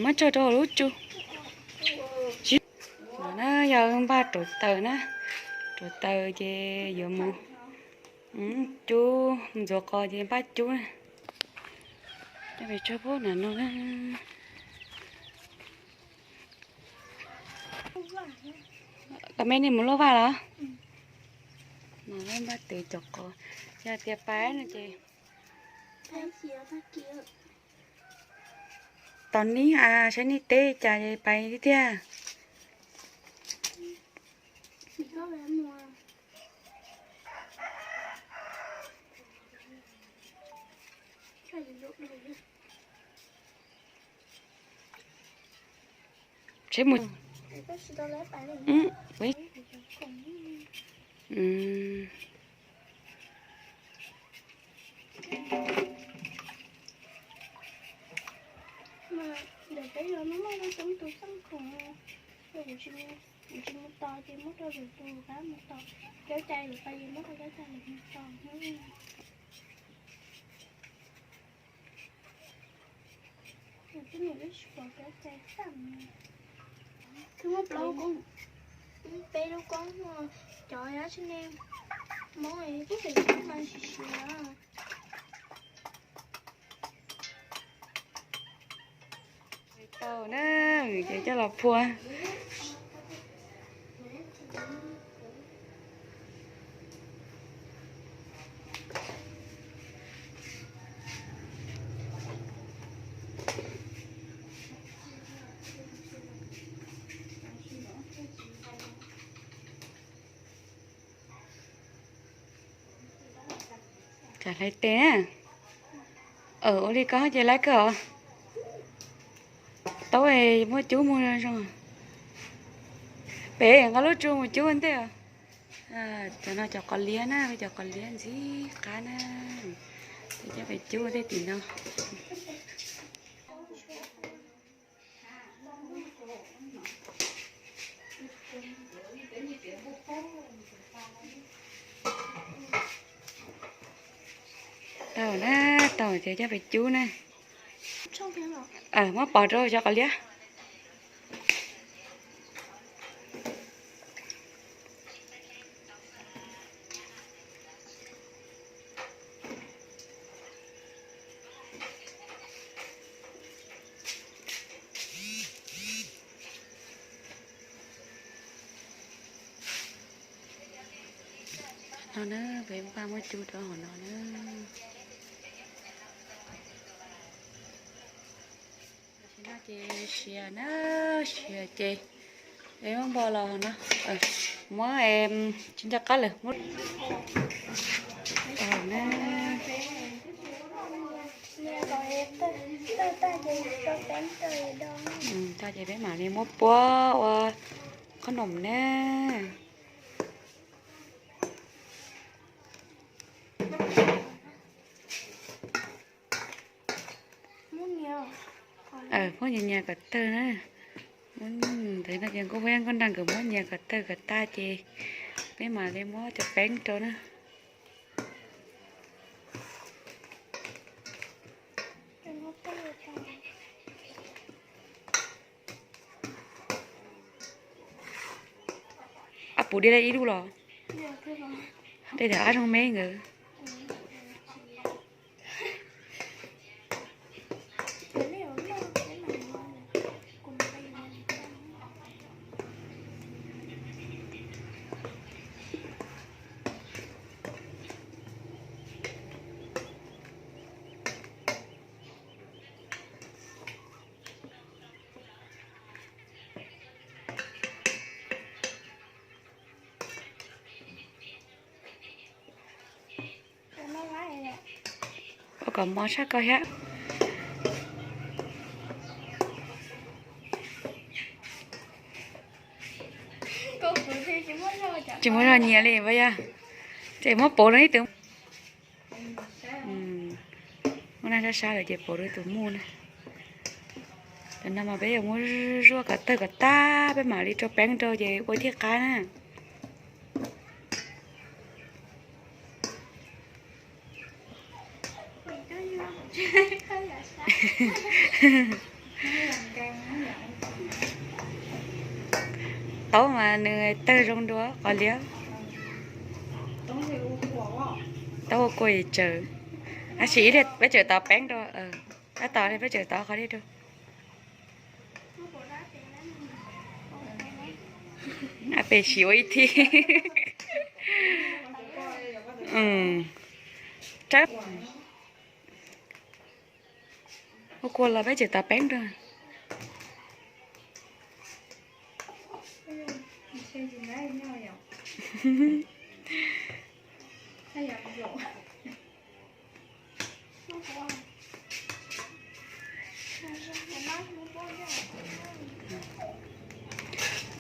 Muab tso rau lub tsu. No na yog npaj ruam taws na, ruam taws ces yuav mus cub ntxuav qos ces npaj cub na. Coj pem tso pub na no na. Koj me nej mus luaj vaj los? No npaj tes cov qos, yog tias pais no ces tos neb a, saib neb teb cas pais tiag. Seb mus. Ntawm peb los muaj muaj coob tus xeeb khoom, kuv tsis mus tos ces muab rau lwm tus, pab mus tos cov cai lawm, pab muab rau cov cai lawm mus tos. Twb mus ib tsis pom cov cai xaj, twb muab plaub koob, peb lub koob, cov dab tsi ne, mob twb pem koob mas siav siav. Tau na, ces coj los phua. Hlais tes na. Ua li koj ces laib kawg os. Taub muab cub mus zoo. Pem nqa lub tsu mus cub ua ntej. Cov no cov qos liab na, cov qos liab ntxim qab na. Coj pem cub ua ntej tim no. Tau na, tau ces coj pem cub na. Muab pov rau cov qos liab. No na, peb npaj muab cub rau hauv no na. Tam sim no ces siav na, siav ces peb muab npo los hauv no, muab, tsis nco qab lawm, muab na. Tag ces peb mam li muab puab ua qhob noom na. Muab nyias nyias kom tawg na. Ntawd no ces nkauj huab nkauj nraag nkawd muab nyias kom tawg kom tag ces peb mam li muab cov peeb rau na. Ab, puv dej ib lub los? Dej daim ab zoo me nkawd. Ua kom mos tshaj ko thiab. Tsis muaj zog nyias li puas yog? Ces muab pauv rau ib tug. Muab naj sab sab lawm ces pauv rau tus muj na. Tam no mas peb yuav muab zuaj kom tawg kom tag peb mam li rau peeb rau ces ua thiaj qab na. Taub mas nws tawg zoo dua qhov liab. Taub ua kua tsawv. Tab sis ib pliag peb tseem tov peeb rau. Tab tom peb tseem tov qhov dej rau. Pem siv ua ib thib. Tsawb. Ua kua los peb tseem tov peeb rau.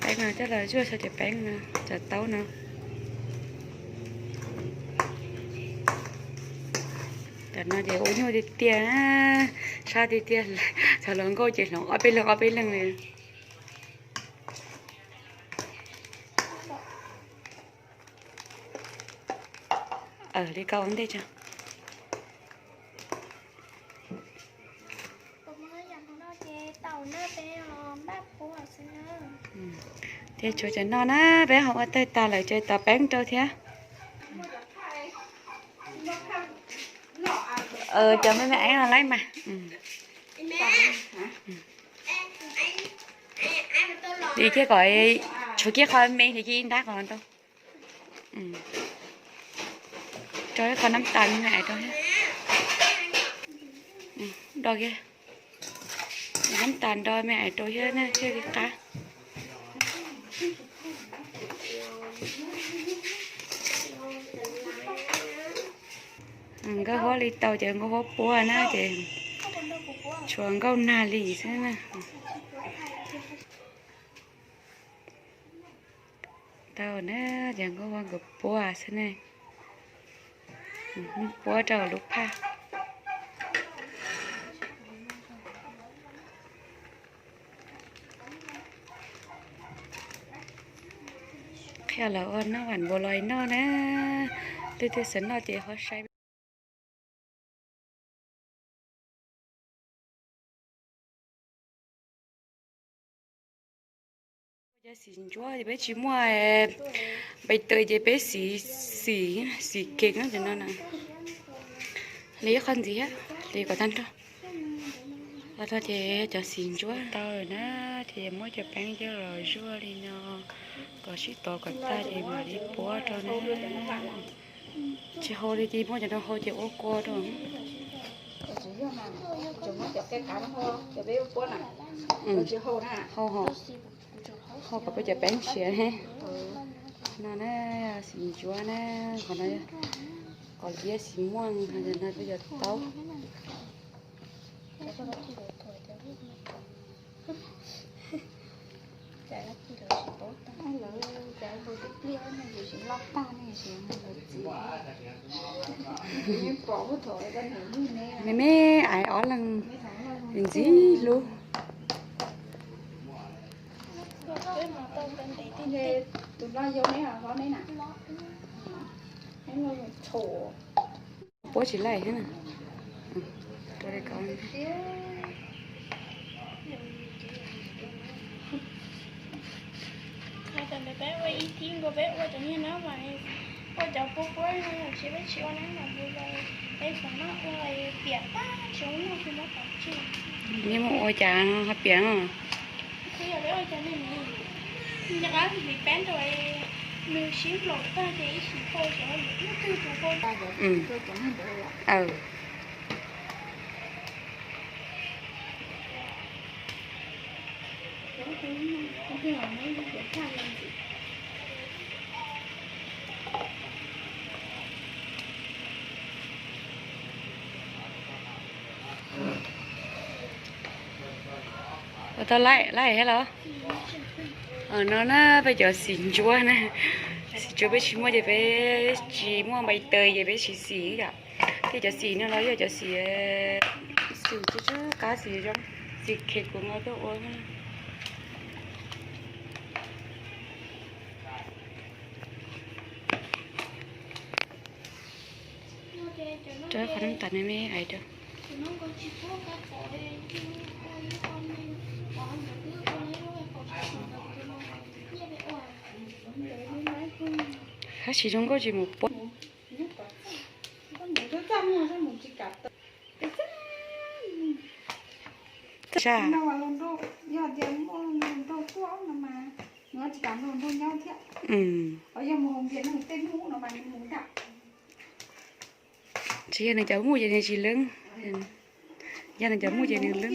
Peeb no coj los zuaj xyaw cov peeb no, cov taub no. Cov no ces ua nyuaj tiag tiag, sab tiag tiag, cov hluas nkauj ces hloov ob peb leeg ob peb leeg li. Li kau ua ntej tso. Thiab tshuav cov no na, peb ho ua tawg tas lawm ces tov peeb rau thiab. Cov me me eeb no laib mas. Li thiab kom tshuav kiag qhov me li cia ib nrab qhov ntau. Rau ib qho nab tas me ais rau thiab. Do kiag nab tas nrog me ais rau thiab na thiaj li qab. Nkauj huab li tau ces nkauj huab puab na ces tshuav nkauj nag li xwb na. Tau na, ces nkauj huab nkawd puab xwb ne. Puab rau lub phaj. Qhia lawv ua noj vam npua los noj na. Leej twg xav noj ces ho saib. Cov xim ntsuab ces peb tsis muaj npais taws ces peb xim, xim, xim kev no cov no na. Li ib qho ntxiv, li kom tag nrho. Tag nrho ces cov xim ntsuab tau na, ces muab cov peeb coj los zuaj li no kom sib tov kom tag ces mam li puab rau na. Tsis hau li ces muab cov no hau ces ua kua rau. Hau, hau kom peb cov peeb siav ne. No na, xim ntsuab na, qhov no qos liab xim muaj, no peb cov taub. Me me ais ob leeg ntxim hlub. Puab tsis laij thiab na. Peb ua ib thib nkaus peb ua cov niag no mas ua cov puab puab no, tsis peb tsis ua na, peb xav noj ua piam tag, tsis ua noj tsis muab tom tsi. Yeej muab ua cas ho piam no? Nws sib nplaum tag ces ib sim hau ces lub twg tus hau. Ua tau laij laij thiab los? No na peb cov xim ntsuab na, xim ntsuab peb tsis muaj ces peb tsis muaj npais taws ces peb tsis xim yom. Thiab cov xim no los yog cov xim, xim tsw tsw qab xim zoo, xim khev kuv nqa tuaj ua. Rau qhov nab tas ne me ais rau. Hab tsis zoo nkauj tsis mus puab. Txaj. Tsis yog nws cov muj ces nws tsis leeb, yog nws cov muj ces nws leeb.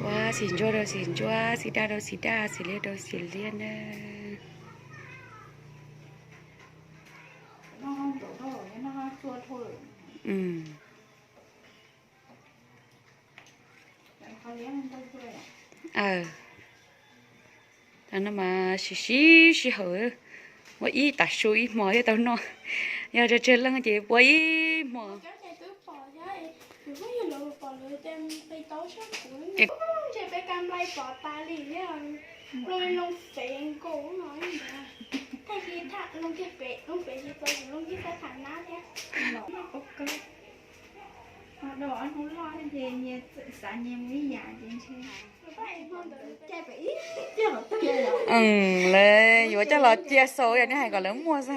Ua xim ntsuab rau xim ntsuab, xim daj rau xim daj, xim liab rau xim liab na. Aw, no mas sib sib sij hawm, ua ib tag su ib hmo thiaj tau noj. Yog tsawg tsawg leej ces ua ib hmo. Lawv yuav coj los cia xaus, yog nej hais kom lawv muaj xwb.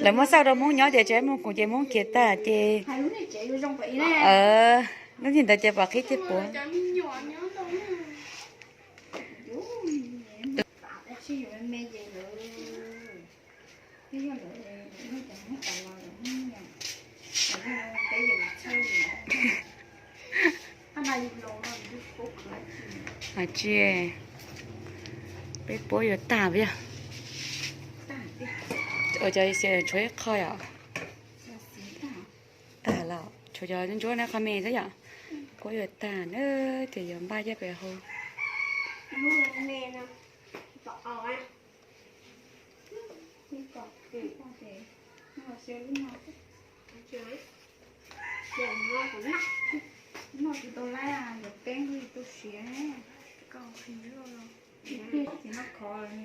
Lawv muaj xauj rau Hmoob nyob ces tsis muaj kuv ces Hmoob khiav tag ces. Lub ntawd ces pom qhib ces puav. Tsis, peb puab yuav tag puas yog? Ua cov xim tshuav ib qho yom. Tag lawm, tshuav cov ntsuab na, qhov me xwb yom. Puab yuav tag na, ces yuav npaj coj pem hau.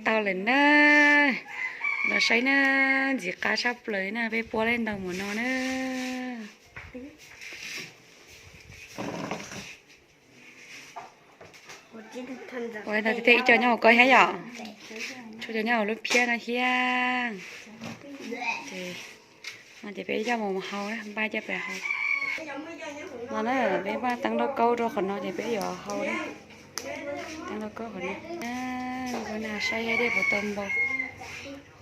Tau lawm na, los saib na, ntxim qab tshaj plaws na, peb puab lawm ntau mus no na. Ua ntawd thiaj ib co nyob hauv ko thiab yom. Tshuav cov nyob hauv lub phiab no thiab. Ces no ces peb coj mus hau na, npaj coj pem hau. No na, peb npaj teeb lauj kaub rau qhov no ces peb yuav hau na. Teeb lauj kaub qhov no. Ua na saib dej puas tau npau.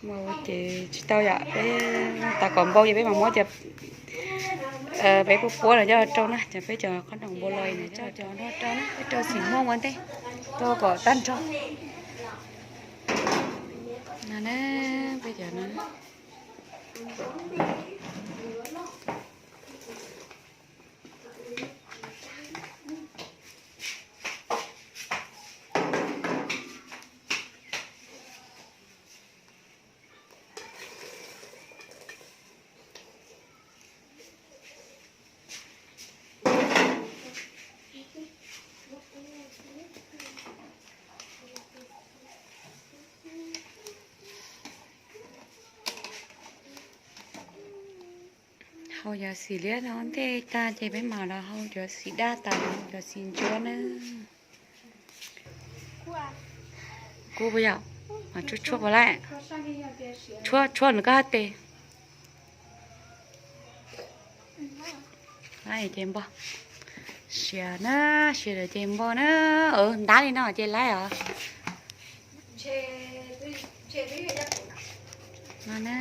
Npau ces tsis tau yom, peb tas kom npau ces peb mam muab cov, peb puab puab no coj rau na, cov peb cov qhob noom npau los no coj cov no rau na, peb rau xim Hmoob ua ntej, rau kom tag nrho. No na, peb cov no. Hau cov xim liab no ntej tag ces peb mam los hau cov xim daj tas, cov xim ntsuab na. Kub puas yog? Mas tshuab tshuab puas lawm? Tshuab tshuab nws koj hab tes. Ces npog. Siav na, siav lawm ces npog na. Ntab li no ces laib os. No na.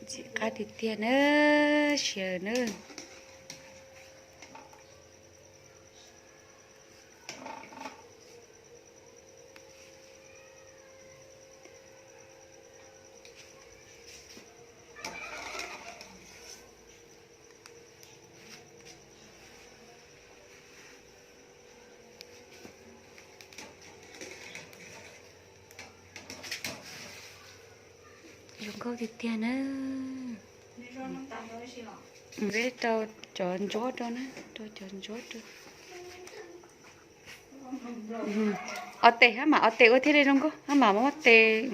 Ntxim qab tiag tiag na, siav na. Nkauj tiag tiag na. Peb rau cov ntsuab rau na, rau cov ntsuab rau. Ob tes, hab mam ob tes ua thiaj li zoo nkauj, hab mam muab tes.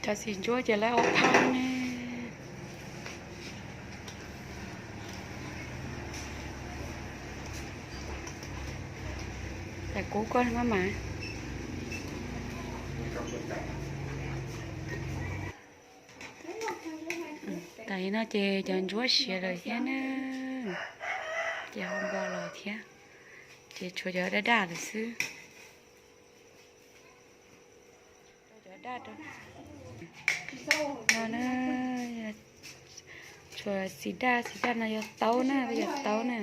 Cov txiv ntsuab ces lawv ua phaj ne. Tam kuv koj maj mam. Tas li no ces cov ntsuab siav lawm thiab na, ces ho npo los thiab, ces tshuav cov daj daj lawm xwb. Cov daj rau no na, tshuav xis daj, xis daj no yog taub na, yog taub na.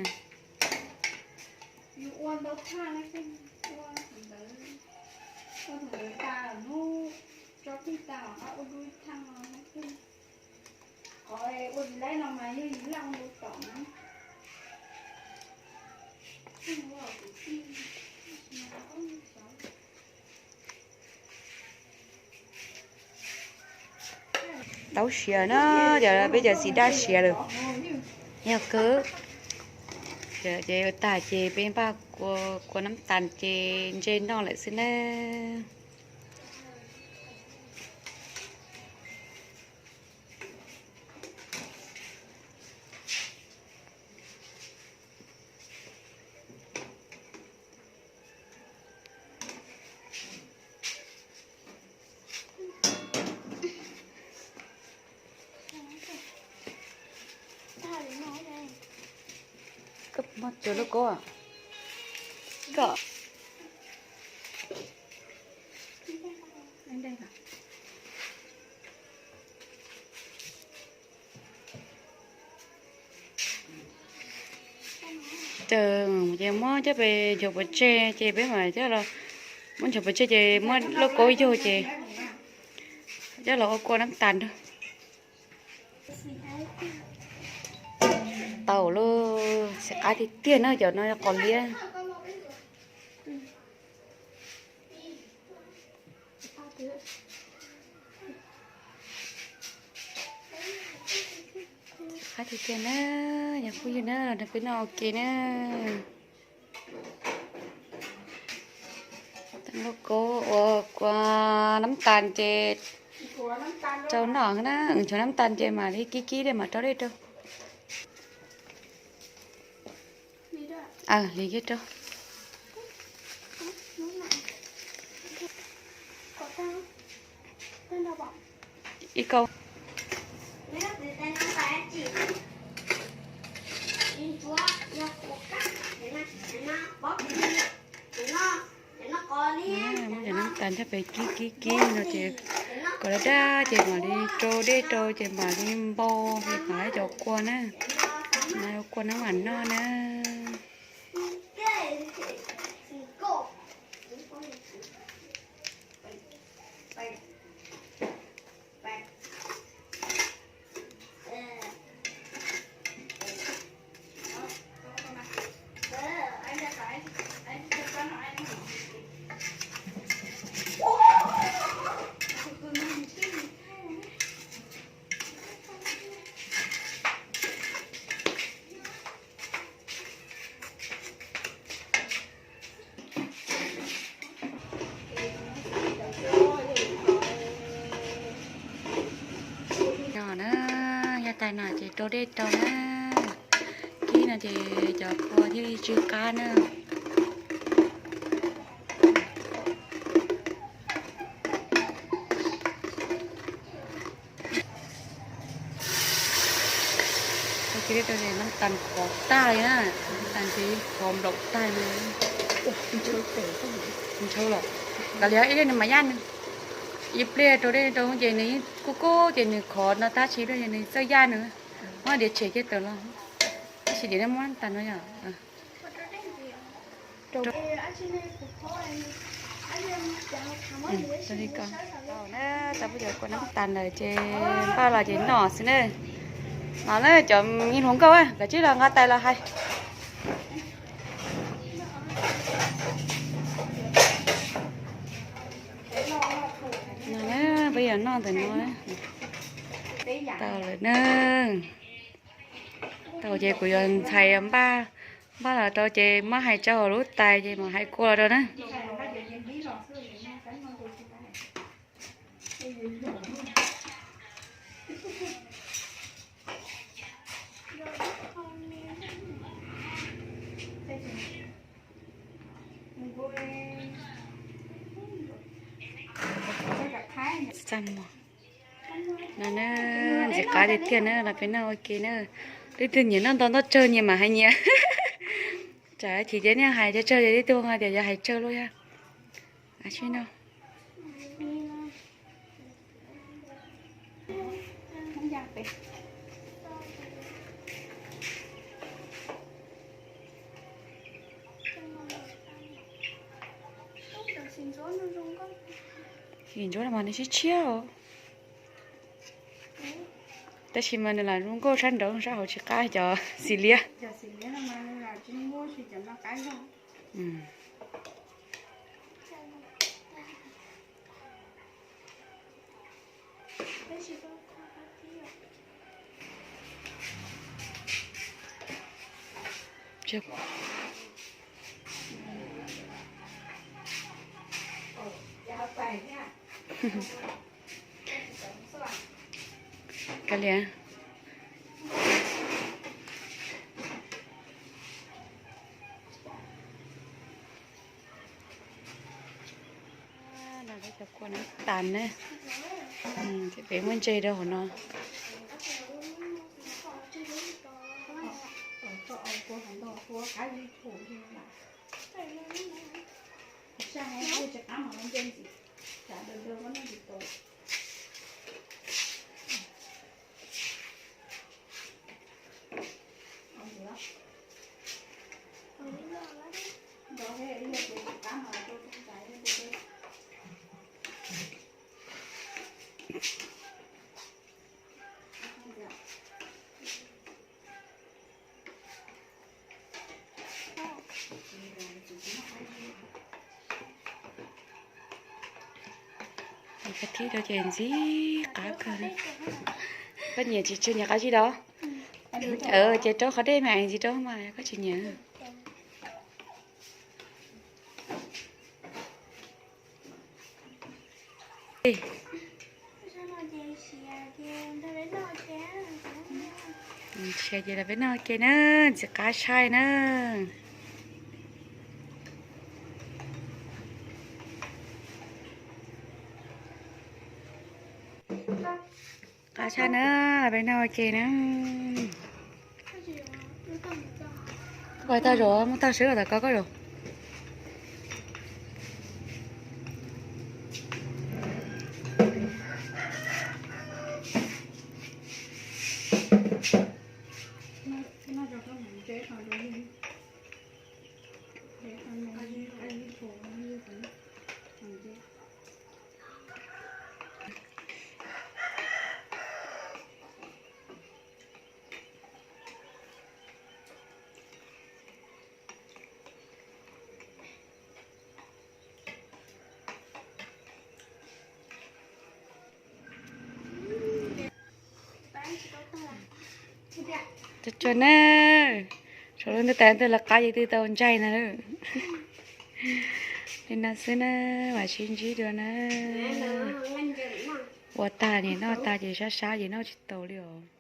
Taub siav na, cov peb cov xis daj siav lawm. Yog kawg. Ces ua tag ces peb npaj kua nab tas ces ntse noj lawm xwb na. Koj muab cov lub kub, koj. Ces muab coj pem nchuav pov tseg ces peb mam coj los, muab nchuav pov tseg ces muab lauj kaub yug ces coj los ua kua nab tas nrog. Tau lawm, xim qab tiag tiag na, cov no qos liab. Qab tiag tiag na, yog phooj ywg na, los nrog peb noj ua ke na. Lauj kaub ua kua nab tas ces rau noj na, nchuav nab tas ces mam li kib kib dej mam rau dej rau. Aw, li kiag rau. Ib kauj. Muab cov nab tas coj pem kib kib kib no ces kom daj daj ces mam li rau dej rau ces mam li npau ces mam cov kua na. Mas kua nab mam noj na. No na, yav tag no ces rau dej rau na, kib no ces cov kua thiaj li tsw qab na. Rau ces nab tas qhov tag li na, nab tas ces qhov nplaum tag li. Ntshaw los, kav liam ib pliag nws mam yaj nws. Ib pliag rau dej rau ces nws yeej kub kub ces nws qhov no tab sis ib pliag ces nws txawj yaj nws. Muab diav tshem kiag tawm los. Tab sis diav muab tas no yom. Tau puab cov kua nab tas lawm ces npaj los ces noj xwb na. No na cov me hluas nkauj, koj tsij los nqa tais los hais. Peb yuav noj ntawm no. Tau lawm na. Tau ces kuv yuav ntxhais npaj, npaj los rau ces muab hais rau hauv lub tais ces mam hais kua los rau na. No na, ntxim qab tiag tiag na, los peb noj ua ke na. Leej twg nyiam noj ntau noj tsawg nyias mam hais nyias. Tsam chim ces nej hais tsawg tsawg ces leej twg hais tias yog hais tsawg luaj yog. Sib no. Ntsuab no mas nws tshiab tshiab os. Tab sis mas nws lam zoo nkauj sab nraud sab hauv tsis qab cov xis liab. Kav liam. Cov kua nab tas na. Peb muab ntse rau hauv no. Koj thib rau ces ntxim qab kawg. Koj nyiam tsis tshua nyiam qab zib los? Ces rau qhov dej mas ntxim rau mas koj tsis nyiam. Ntsia ces los peb noj ua ke na, ntxim qab tshaj na. Qab tshaj na, los peb noj ua ke na. Koj tau zaum, muab tau sawv los tom ko koj zaum. Tsuag tsuag na, saum lub ntuj tais twg los qab ces twb tau ntsaig no. Li no xwb na, mam sib ntsib dua na. Ua tag niam noj tag ces sab sab ces noj tsis tau li os.